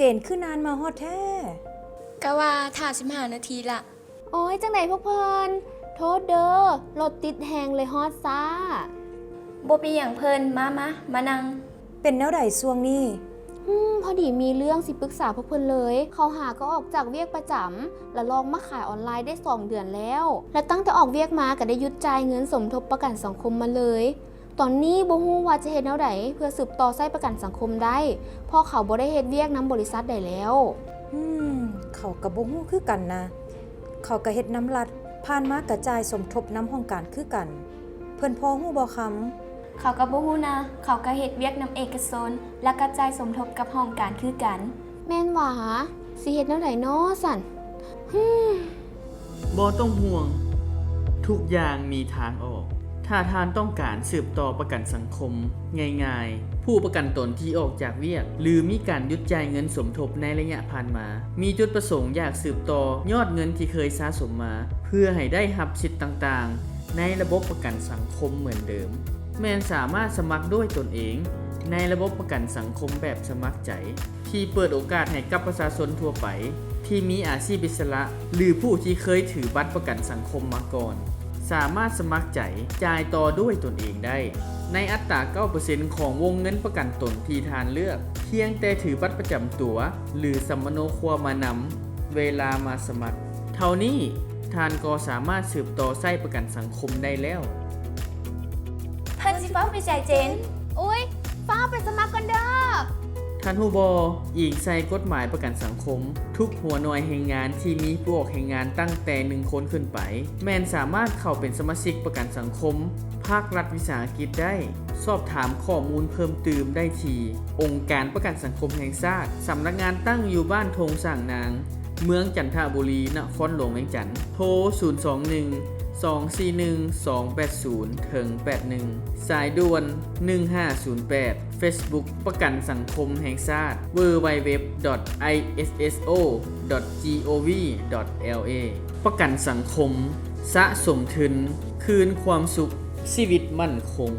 ເຈນຄືນານມາຮອດແທ້? ກະວ່າຖ້າສິບຫ້ານາທີລະ. ໂອ້ຍ ຈັ່ງໃດພວກເພິ່ນ? ໂທດເດີ ລົດຕິດແຮງເລີຍຮອດຊ້າ. ບໍ່ເປັນຫຍັງເພິ່ນ, ມາ ມາ ມານັ່ງ. ເປັນແນວໃດຊ່ວງນີ້? ອືມ ພໍດີມີເລື່ອງຊິປຶກສາພວກເພິ່ນເລີຍ. ເຂົາຫາກໍອອກຈາກວຽກປະຈຳ ລະລອງມາຂາຍອອນລາຍໄດ້ສອງເດືອນແລ້ວ ລະຕັ້ງແຕ່ອອກວຽກມາກໍໄດ້ຢຸດຈ່າຍເງິນສົມທົບປະກັນສັງຄົມມາເລີຍ. ຕອນນີ້ບໍ່ຮູ້ວ່າຈະເຮັດແນວໃດເພື່ອສືບຕໍ່ໃຊ້ປະກັນສັງຄົມໄດ້ ເພາະເຂົາບໍ່ໄດ້ເຮັດວຽກນຳບໍລິສັດໃດແລ້ວ. ອືມ ເຂົາກໍບໍ່ຮູ້ຄືກັນນະ. ເຂົາກໍເຮັດນຳລັດ, ຜ່ານມາກໍຈ່າຍສົມທົບນຳຫ້ອງການຄືກັນ. ເພິ່ນພໍຮູ້ບໍ່ຄຳ? ເຂົາກໍບໍ່ຮູ້ນະ. ເຂົາກໍເຮັດວຽກນຳເອກະຊົນ ລະກໍຈ່າຍສົມທົບກັບຫ້ອງການຄືກັນ. ແມ່ນຫວາ? ຊິເຮັດແນວໃດນໍຊັ້ນ? ຮຶມ. ບໍ່ຕ້ອງຫ່ວງ, ທຸກຢ່າງມີທາງອອກ. ຖ້າທ່ານຕ້ອງການສືບຕໍ່ປະກັນສັງຄົມງ່າຍໆ, ຜູ້ປະກັນຕົນທີ່ອອກຈາກວຽກ ຫຼື ມີການຢຸດຈ່າຍເງິນສົມທົບໃນໄລຍະຜ່ານມາ, ມີຈຸດປະສົງຢາກສືບຕໍ່ຍອດເງິນທີ່ເຄີຍສະສົມມາ ເພື່ອໃຫ້ໄດ້ຮັບສິດຕ່າງໆໃນລະບົບປະກັນສັງຄົມເໝືອນເດີມ, ແມ່ນສາມາດສະໝັກດ້ວຍຕົນເອງໃນລະບົບປະກັນສັງຄົມແບບສະໝັກໃຈ. ທີ່ເປີດໂອກາດໃຫ້ກັບປະຊາຊົນທົ່ວໄປທີ່ມີອາຊີບອິດສະຫຼະ ຫຼື ຜູ້ທີ່ເຄີຍຖືບັດປະກັນສັງຄົມມາກ່ອນ ສາມາດສະໝັກໃຈຈ່າຍຕໍ່ດ້ວຍຕົນເອງໄດ້ ໃນອັດຕາເກົ້າເປີເຊັນຂອງວົງເງິນປະກັນຕົນທີ່ທ່ານເລືອກ, ພຽງແຕ່ຖືບັດປະຈຳຕົວ ຫຼື ສຳມະໂນຄົວມານຳເວລາມາສະໝັກ. ເທົ່ານີ້ທ່ານກໍສາມາດສືບຕໍ່ໃຊ້ປະກັນສັງຄົມໄດ້ແລ້ວ. ເພິ່ນຊິຟ້າວໄປໃສເຈນ? ໂອ້ຍ ຟ້າວໄປສະໝັກກ່ອນເດີ. ທ່ານຮູ້ບໍ່? ອີງໃສ່ກົດໝາຍປະກັນສັງຄົມ, ທຸກຫົວໜ່ວຍແຮງງານທີ່ມີຜູ້ອອກແຮງງານຕັ້ງແຕ່ໜຶ່ງຄົນຂຶ້ນໄປ ແມ່ນສາມາດເຂົ້າເປັນສະມາຊິກປະກັນສັງຄົມພາກລັດວິສາຫະກິດໄດ້. ສອບຖາມຂໍ້ມູນເພີ່ມຕື່ມໄດ້ທີ່ອົງການປະກັນສັງຄົມແຫ່ງຊາດ, ສຳນັກງານຕັ້ງຢູ່ບ້ານທົ່ງຊ້າງນາງ, ເມືອງຈັນທະບູລີ, ນະຄອນຫຼວງວຽງຈັນ. ໂທ ສູນສອງໜຶ່ງ ສອງສີ່ໜຶ່ງ ສອງແປດສູນ ເຖິງ ແປດໜຶ່ງ, ສາຍດ່ວນ ໜຶ່ງຫ້າສູນແປດ. ເຟສບຸກ ປະກັນສັງຄົມແຫ່ງຊາດ www.isso.gov.la. ປະກັນສັງຄົມ ສະສົມທຶນ ຄືນຄວາມສຸກ ຊີວິດໝັ້ນຄົງ.